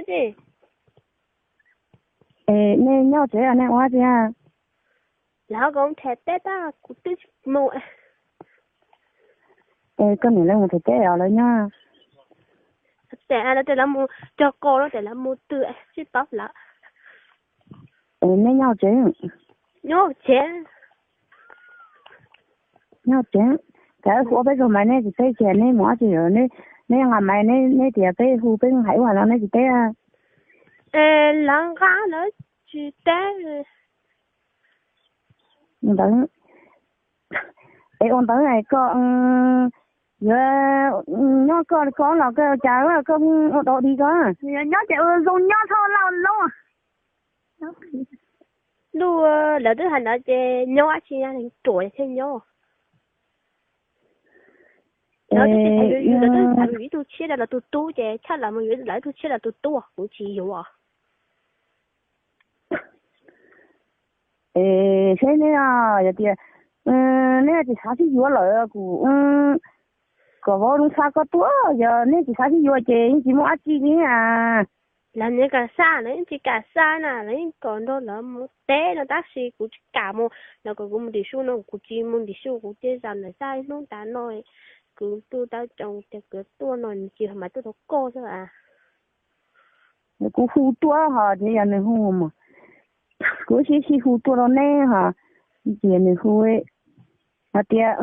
Es nej nyob tsev nej ua dab tsi? Lawv kom them teb tab kuv twb mus. Es koj niam lawv mus them teb os lawv nyob? Ces lawv tias lawv mus cog qos lawm ces lawv mus twg tsis paub lawm. Es neb nyob tsev? Nyob tsev. Nyob tsev. Cas hu peb zaug mas neb tsis teb, ces neb mus dab tsi lawm? Neb nqa mas neb tias peb hu peb hais ua no neb tsis teb. Es lawv nqa lawv tsis teb. Ntawd, es ua ntawd koj yuav nyob koj li ko los koj ua cas koj ua dog dig koj? Nyob ces ua zoo nyob thoj lauj lauj. Ntuj, lawv twb hais ntawd ces nyob dab tsi, ruam thiaj nyob. Lawv twb hais yus, lawv twb hais yus ib tug tshiab rau lawv tus tub ces tshaj lawv mus yuav lawv ib tug tshiab rau lawv tus tub, kuv tsis yuav. Es seb neb yog tias neb tsis xav sib yuav lawm kuv kom vauv zoo xa koj tuaj, yog neb tsis xav sib yuav ces yeej tsis muaj dab tsi li. Lawv nws kam xa, lawv yeej tsis kam xa na, lawv yeej kom nrog lawv mus teb no tab sis kuv tsis kam mus, lawv kom kuv mus tim su no kuv tsis mus tim su, kuv cia zam lawm xaj ib hnub tas no. Kuv tu tau coo tias kuv tuaj no nws tsis mas tuaj rau koj xwb a. Kuv hu tuaj ho ces yog nws hu mas, kuv sib sib hu tuaj rau neb ho, ces nws hu hais tias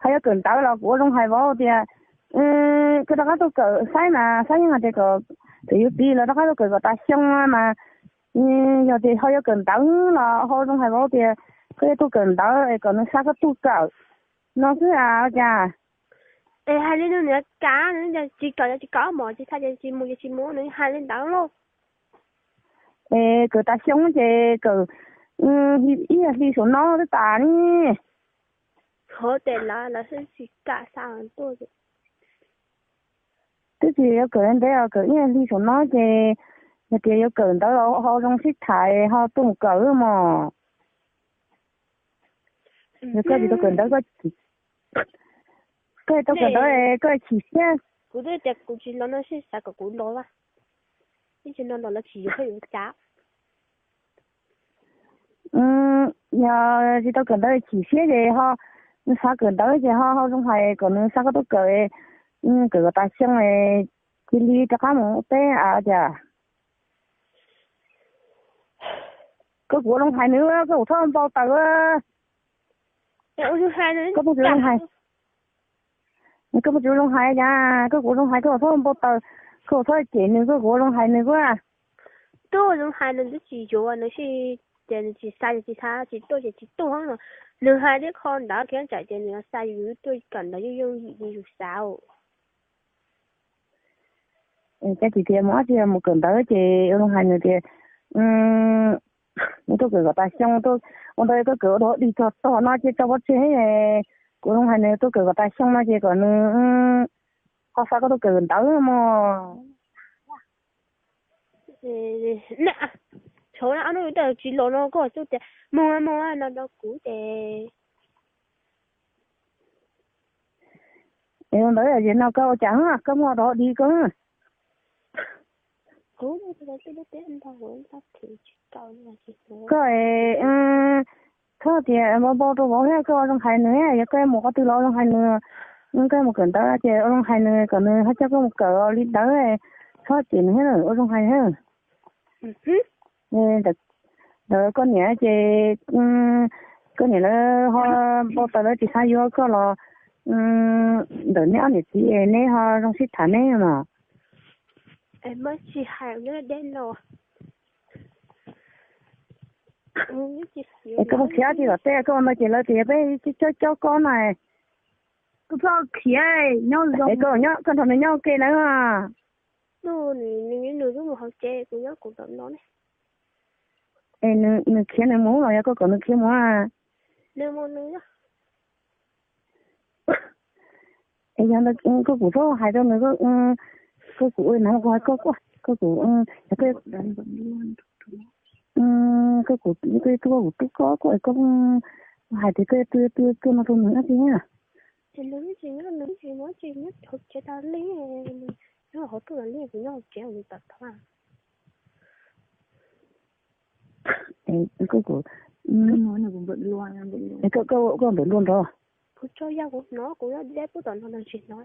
ho yuav kawm ntawv los kuv ua zoo hais vauv tias koj rov qab tuaj kawm, saib mas saib yeej hais tias kom txawm yuav txiv los rov qab tuaj kawm kom tas xyoo mas, yog tias ho yuav kawm ntawv los ho zoo hais vauv tias koj yuav tuaj kawm ntawv es kom nws xa koj tuaj kawm no xwb a cas. Es hais li no nws kam, nws tsis kawm tsis kawm mos tsis txhaj ces tsis mus ces tsis mus, nws hais li ntawd lauj. Es kawm tas xyoo ces kawm ib hli saum no twb tas ne. Hov tes lawv lawv tsis kam xa tuaj. Twb tsis yuav kawm ntev os, kawm ib hli saum no ces yog tias yuav kawm ntawv ho zoo sib tham ho tuaj mus kawm mos. Yog koj tsis tau kawm ntawv, koj tsis tau kawm ntawv koj chim siab. Kuv twb tias kuv tsis los no sib xav kom kuv los, ib tsis no los lawv tsis yuav peb yuav cas. Yog tsis tau kawm ntawv chim siab ces ho, nws xav kawm ntawv ces ho ho zoo hais kom nws xa koj tuaj kawm, kawm kom tas xyoo cia li rov qab mus ua teb a cas. Koj kuv ua zoo hais nws, koj kuv txhob npau taws. Koj puas tsis zoo hais, koj puas tsis zoo hais cas, koj kuv ua zoo hais koj txhob npau taws, koj txhob cem nws, koj kuv ua zoo hais nws kuj. Twb zoo hais nws twb tsis yuav nws, ces nws tsis xa ces tsis xa, tsis tuaj ces tsis tuaj no. Nws hais tej qho ntawd kiag tsam ces nws xa yus tuaj kawm ntawv yooj yooj yim li yus xav. Cas tsis tias mus dab tsi, mus kawm ntawv ces ua zoo hais nws tias nws tuaj kawm kom tas xyoo, ua ntawd koj kawm ua dog dig txog tog no ces tso pov tseg. Kuv zoo hais nws tuaj kawm kom tas xyoo no ces kom nws ho xa koj tuaj kawm ntawv mog. Thaum no ob hnub tsis los no koj xub tias mus mus no rau kuv ces. Es ua ntawd es no koj ua cas koj muaj dog dig koj. Koj, txhob tias npau npau rau vauv thiab, koj ua zoo hais nws, yog koj mus qhov twg los ua zoo hais nws. Koj mus kawm ntawv ces ua zoo hais nws kom nws ho coj koj mus kawm li ntawd, txhob cem nws thiab, ua zoo hais thiab. Ntawd koj niam ces koj niam lawv ho npau taws lawv tsis xav yuav koj los ntawm neb ob niam txiv neb ho zoo sib tham neb mas. Es koj mus khiav dab tsi tom teb, koj ua ntawd ces lawv tias peb cob cob koj na. Koj txhob khiav, nyob zoo, koj nrog nws nyob ua ke na. Nws khiav nws mus los yog koj kom nws khiav mus? Es yog ntawd koj kuj txhob hais rau nws, koj kuj ua li ntawd kuv hais koj, koj kuj, koj kuj, koj kuj tub koj, koj hais tias koj tu tu tu no rau nws dab tsi na. Hauv tuaj los li kuv nyob hauv tsev ua li tom tod. Koj, koj npawm luaj nrov. Kuv tso yog kuv hnov, kuv deb pub tom no los tsis hnov.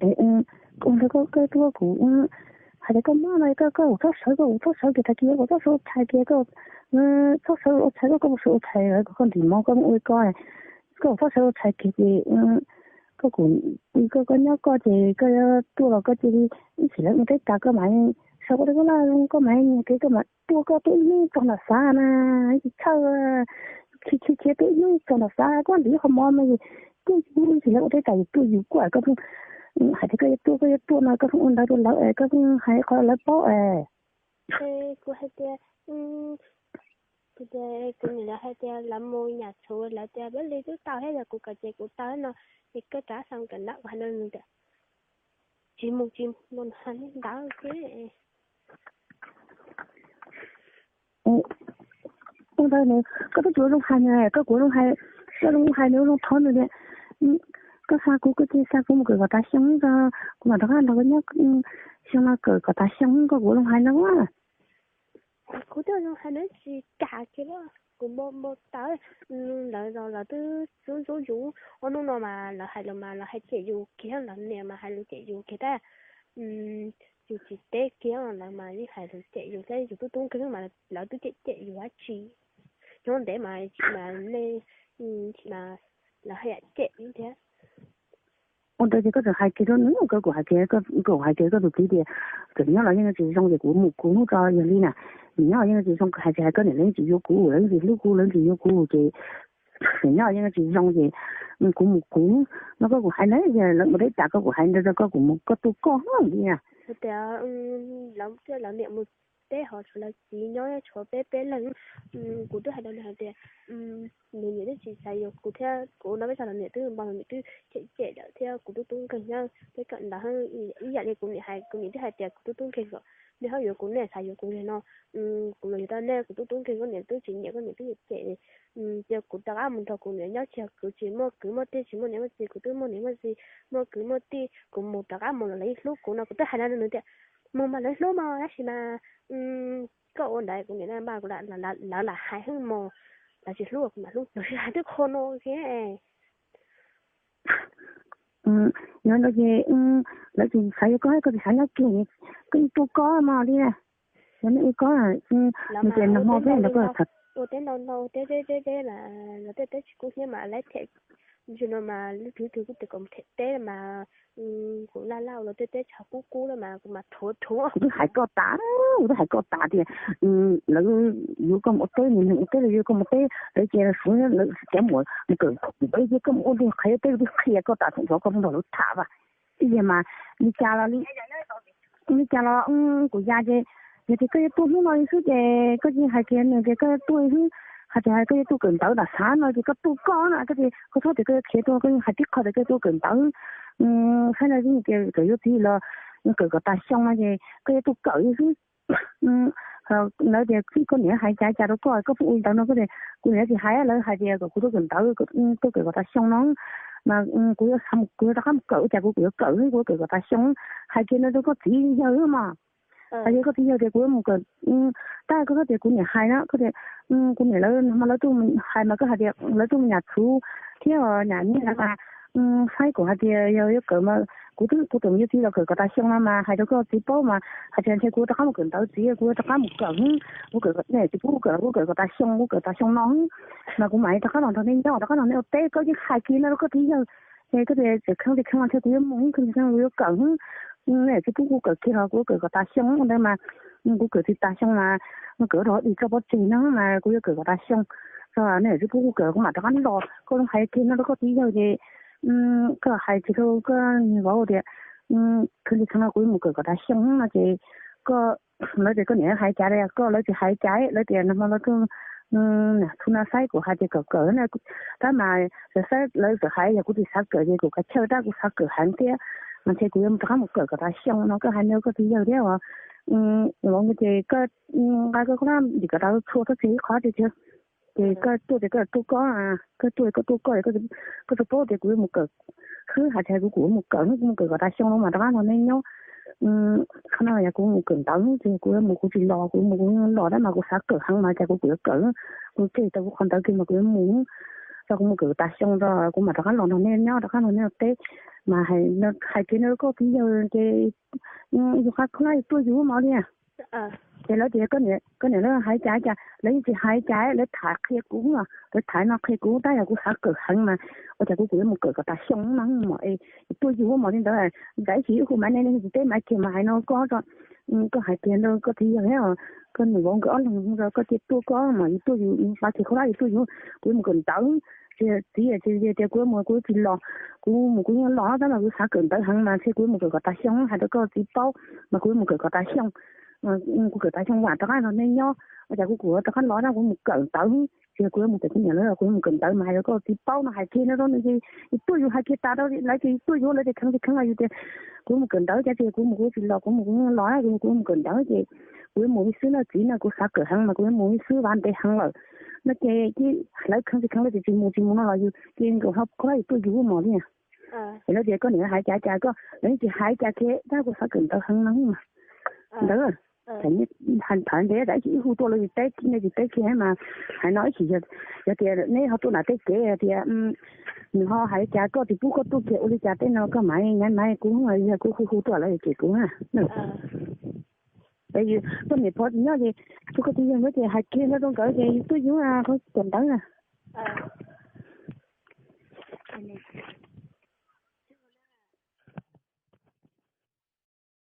Ua ntawd koj tuaj kuv hais tias koj mob no koj, koj txhob sawv, koj txhob sawv kiag, tag kis koj txhob sawv ua tshais kiag, koj txhob sawv ua tshais, koj, koj mus sawv ua tshais kom koj ntim mov koj mus ua koj, koj txhob sawv ua tshais kiag ces koj kuv, koj, koj nyob koj ces koj tuaj los koj cia li ib chim lawv mus teb tas koj mam sawv ua teb koj laj zoo koj mam nyiag kev koj mam tuaj, koj tuaj ib hnub txog nram xav na, tsis txhawj, khiav khiav khiav tuaj ib hnub txog nram xav koj ntim qhov mov no es tuaj ib hnub ib chim lawv ua teb tas yus tuaj yus kuj koj pheej hais tias koj yuav tuaj, koj yuav tuaj no koj pheej ua ntawd rau lawv es koj pheej hais qhov lawv paub es. Kuv hais tias, kuv niam lawv hais tias lawv mus nyam txhuv lawv tias lawv li twb tau thiab yog kuv kawm ces kuv tau no, es koj rov xa kawm ntawv, kuv hais no nws tias tsis mus tsis mus no ntawd xwb. Ua ntawd nws, koj twb tsis ua zoo hais nws, koj kuv zoo hais, koj zoo hais nws ua zoo thov nws tias koj xa kuv, koj cia li xa kuv mus kawm kom tas xyoo, kuv mam rov qab nrog koj nyob xyoo no kawm kom tas xyoo, koj kuv zoo hais no. Kuv twb zoo hais nws tsis kam kiag li, kuv npau npau taws, lawv los lawv twb ntxub ntxub yus, ob hnub no mas lawv hais lus mas lawv hais cem yus kiag, lawv niam mas hais lus cem yus kiag thiab. Yus tsis teb kiag lawv mas yeej hais lus cem yus thiab, yus tub tub nkeeg mas lawv twb cem cem yus dab tsi. Nyob ntev mas tsis mas nej, tsis mas lawv haj yam cem thiab. Ua ntawd ces koj txawm hais kiag rau nws, koj kuv hais kiag, koj kuv hais kiag koj tus txiv tias txawm nyob los yeej tsis zoo ces kuv mus kuv hnub tso yog li na, nws nyob los yeej tsis zoo, hais tsis hais koj niam lawv yeej tsis yuav kuv, lawv yeej tsis hlub kuv, lawv yeej tsis yuav kuv ces nws nyob los yeej tsis zoo ces kuv mus kuv hnub no, koj kuv hais na, yog lawv mus teb tas koj kuv hais ntawd rau koj, kuv mus koj tu koj hnub li na. Tias lawv niam mus teb ho tshuav lawv txiv nyob tshuav peb peb leeg. Kuv twb hais rau nws hais tias nws niam twb tsis xav yuav kuv thiab, kuv no peb txog los niam twb npau, niam twb cem cem lawm thiab, kuv tub tub nkeeg nyob peb kawm ntawv ib yam li kuv niam hais, kuv niam twb hais tias kuv tub tub nkeeg kom nej ho yuav kuv, nej xav yuav kuv li no, kuv los yuav tau nej, kuv tub tub nkeeg koj niam twb tsis nyiam, koj niam twb cem cem. Ces kuv rov qab mus nrog kuv niam nyob, tsis yog kuv tsis muaj kwv muaj tij, tsis muaj niam muaj txiv, kuv twb muaj niam muaj txiv muaj kwv muaj tij, kuv mus rov qab mus los lawv yeej hlub kuv no, kuv twb hais no rau nws tias mus mas lawv hlub mog, tab sis mas koj ua ntawd kuv niam na mas kuv, lawv lam hais heev mog, lawv tsis hlub kuv mam hlub, lawv hais twb qhov no thiab. Yog no ces lawv tsis xav yuav koj, koj tsis xav nyob kiag, koj yeej tu koj mog li. Yog nej ua koj, nws tias nag hmo peb los koj tham. Ua teb ntau ntau teb teb teb teb mas los tej teb tsis kub hnyiab mas lawv them, ntsis no mas lub twg twg kuj tias kom them teb mas kuv laj laj ua los tej teb tsis kub kub lawm mas kuv mas rhuav rhuav. Kuv twb hais koj tas, kuv twb hais koj tas tias lawv yuav koj mus ua teb, nws ua teb los yuav koj mus teb, lawv cia suav lawv cov muam mus kawm, lawv cia koj mus ua ntej qhia teb, kuv twb qhia koj tas thaum ntxov koj mus nrog lawv tham vas. Ib yam mas li cas los li, li cas los kuv ya ces, yog tias koj yuav tuaj hnub no li xwb ces koj yeej hais kiag nws tias koj yuav tuaj li xwb, hais tias hais koj yuav tuaj kawm ntawv nram xav no ces koj tuaj koj na, koj tias koj txhob tias koj yuav khiav tuaj, koj yeej hais tib qho tias koj yuav tuaj kawm ntawv. Saib no yeej tias kawm yuav txiv los kawm kom tas xyoo no ces koj yuav tuaj kawm li xwb. Lawv tias koj niam hais cas cas rau koj, koj pheej ua li ntawd no, koj tias kuv niam tsis hais, lawv hais tias kom kuv tuaj kawm ntawv, tuaj kawm kom tas xyoo no mas kuv yuav, kuv yuav rov qab mus kawm, cas kuv, kuv yuav kawm, kuv yuav kawm kom tas xyoo. Hais kiag no rau koj txiv yawg mas, hais kiag koj txiv yawg tias kuv yuav mus kawm, tab koj tias kuv niam hais na, koj tias kuv niam lawv no mas lawv tuaj hais mas koj hais tias lawv tuaj mus nyam txhuv thiab nyam nyiaj lawv mas saib kuv hais tias yog yuav kawm mas kuv twb, kuv txawm mus yuav txiv los kawm kom tas xyoo no mas hais rau koj txiv paub mas hais tias ntshe kuv rov qab mus kawm ntawv txiv, kuv rov qab mus kawm, kuv kawm, nej tsis pub kuv kawm, kuv kawm kom tas xyoo, kuv kawm tas xyoo no mas kuv mam rov qab los nrog nej nyob, rov qab nrog nej ua teb, koj yeej hais kiag no rau koj txiv yawg. Es koj tias tseem kheev li kheev los ntshe kuv yuav mus, kheev li kheev kuv yuav kawm, nej tsis pub kuv kawm kiag los kuv kawm kom tas xyoo ntawd mas kuv kawm txiv tas xyoo mas kawm rau dig koj pov tseg no mas kuv yuav kawm kom tas xyoo. Nej tsis pub kuv kawm kuv mam rov qab los, koj hais kiag no rau koj txiv yawg ces koj hais kiag rau koj niag vauv tias kheev li kheev no kuv yuav mus kawm kom tas xyoo no ces koj, lawv tias koj niam hais cas li, koj, lawv tsis hais cas, lawv tias nag hmo lawv tuaj, txhua no saib kuv hais tias kawm kawm na, tab mas lawv txawm hais yog kuv tsis xav kawm ces kuv kav chawj tab kuv xav kawm heev thiab, mas ntshe kuv yuav rov qab mus kawm kom tas xyoo no, koj hais no koj txiv yawg thiab os. Vauv ces koj nqa koj koj ntim kom tau txhua txoj kev ib qho tiag tiag. Ces koj tuaj ces koj tuaj koj, koj tuaj koj tuaj koj, koj tsis paub tias kuv yuav mus kawm, hwb hais tias kuv kuv yuav mus kawm, kuv mus kawm kom tas xyoo no mas rov qab nrog nej nyob. Qhov no yog kuv mus kawm ntawv ces kuv yuav mus, kuv tsis los, kuv mus kuv los tab mas kuv xav kawm heev mas cas kuv kuv yuav kawm, kuv tseg tau kuv qhov ntawv kiag mas kuv yuav mus, tso kuv mus kawm tas xyoo tso kuv mam rov qab los nrog nej nyob, rov qab nrog nej teb. Mas hais kiag no rau koj txiv yawg ces yus qab kho lab tuaj yus mos li. Ces lawv tias koj niam lawv hais cas cas lawv yeej tsis hais cas, lawv tham qhia kuv, lawv tham no qhia kuv tab yog kuv xav kawm heev mas ua cas kuv kuv yuav mus kawm kom tas xyoo no mos es tuaj yus mos li ntawd. Ntawd ib chim ib hu mas nej tsis teb mas kiag mas hais no koj, koj hais tias koj txiv yawg thiab koj niam vauv nkawd ob leeg rau koj cia tuaj koj mas yus tuaj yus, xav kiag kho lab yus tuaj yus, kuv yuav mus kawm ntawv. Txiv tias kuv yuav mus kuv tsis los, kuv mus kuv yeej los tab mas kuv xav kawm ntawv heev mas thiaj kuv yuav mus kawm kom tas xyoo, hais rau koj txiv paub mas kuv yuav mus kawm kom tas xyoo. Kuv kawm tas xyoo vam rov qab nrog nej nyob, ua cas kuv kuv rov qab los tab kuv mus kawm ntawv. Ces kuv yuav mus kawm, kuv niam lawv kuv yuav mus kawm ntawv mas hais rau koj txiv paub no, hais kiag no rau nws ces yus tuaj yus hais kiag tas rau lawv ces yus tuaj yus lawv ces kheev tsis kheev los yus tias kuv mus kawm ntawv cas ces kuv mus kuv tsis los, kuv mus kuv yeej los, kuv mus kawm ntawv ces kuv yuav mus ib xwb no txiv no, kuv xav kawm heev mas kuv yuav mus ib xwb, vam ntev heev lawm no ces lawv kheev tsis kheev lawv ces tsis mus tsis mus no los yus ces nkawd ho kho lab yus tuaj yus mos li. Es lawv tias koj niam hais cas cas koj, lawv yeej tsis hais cas kiag tab kuv xav kawm ntawv heev no mas ntawd. Tham ntev tas ib chim ib hu tuaj lawv tsis teb, nej tsis teb kiag mas hais no ib chim yog tias neb ho tuaj nram tej kev tias nws ho hais cas koj tsis pub koj tuaj kiag ua li cas tej no koj mam nyav mas kuv yog kuv hu hu tuaj lawv ces kuv Yus tuaj niam pog tsis nyob ces tsuas koj txiv yawg nkawd ces hais kiag no rau nkawd ces yus tuaj yus qhov kawm ntawv na.